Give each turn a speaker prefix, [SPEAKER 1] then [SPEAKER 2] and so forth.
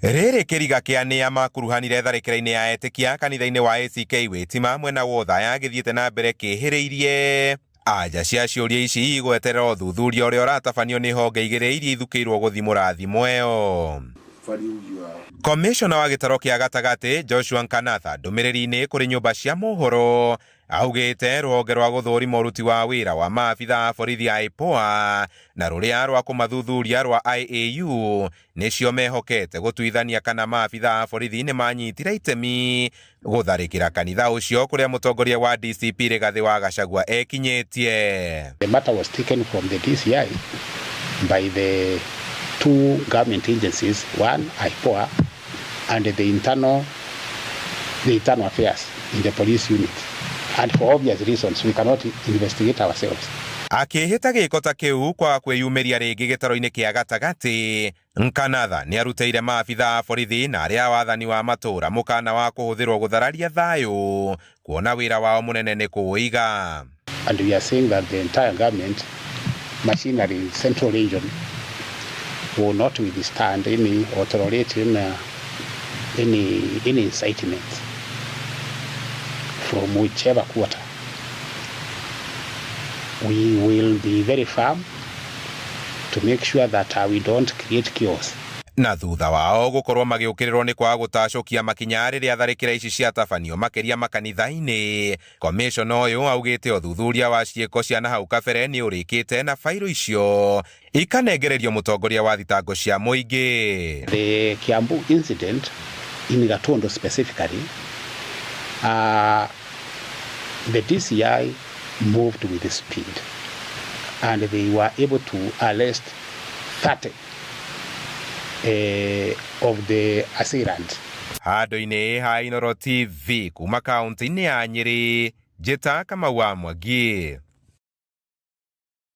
[SPEAKER 1] Rĩrĩ kĩriga kĩa nĩa makuruhanire tharĩkĩra-inĩ ya etĩkia kanitha-inĩ wa ACK Wĩtima mwena wa Othaya gĩthiĩte na mbere kĩhĩrĩirie. Anja cia ciũria ici igweterera ũthuthuria ũrĩa ũratabanio nĩ honge igĩrĩ iria ithukĩirwo gũthimũra thimũ ĩyo. Komishona wa gĩtaro kĩa gatagatĩ Joshua Nkanatha ndũmĩrĩri-inĩ kũrĩ nyũmba cia mohoro augĩte rũhonge rwa gũthũrima ũruti wa wĩra wa maabitha a borithi a IPOA na rũrĩa rwa kũmathuthuria rwa IAU nĩcio mehokete gũtuithania kana maabitha a borithi nĩ manyitire itemi gũtharĩkĩra kanitha ũcio kũrĩa mũtongoria wa DCP Rigathĩ wa Gachagua ekinyĩtie.
[SPEAKER 2] The matter was taken from the DCI by the two government agencies, one IPOA and the internal affairs in the police unit. And for obvious reasons, we cannot investigate ourselves.
[SPEAKER 1] Akĩhĩta gĩko ta kĩu kwaga kwĩyumĩria rĩngĩ gĩtaro-inĩ kĩa gatagatĩ, Nkanatha nĩ arutĩire maabitha a borithi na arĩa a wathani wa matũũra mũkana wa kũhũthĩrwo gũthararia thayũ kuona wĩra wao mũnene nĩ kũũiga.
[SPEAKER 2] And we are saying that the entire government machinery in Central Region will not withstand any or tolerate any incitement from whichever quarter. We will be very firm to make sure that we don't create chaos.
[SPEAKER 1] Na thutha wao gũkorwo magĩũkĩrĩrwo nĩ kwaga gũtacũkia makinya rĩrĩa tharĩkĩra ici ciatabanio makĩria makanitha-inĩ, komishona ũyũ augĩte ũthuthuria wa ciĩko cia nahau kabere nĩ ũrĩkĩte na bairo icio ikanengererio mũtongoria wa thitango cia mũingĩ.
[SPEAKER 2] The Kiambu incident in Gatundu specifically, the DCI moved with speed and they were able to arrest 30 of the assailants.
[SPEAKER 1] Handũ-inĩ ha Inooro TV kuma kaunti-inĩ ya Nyĩrĩ, njĩta Kamau wa Mwangi.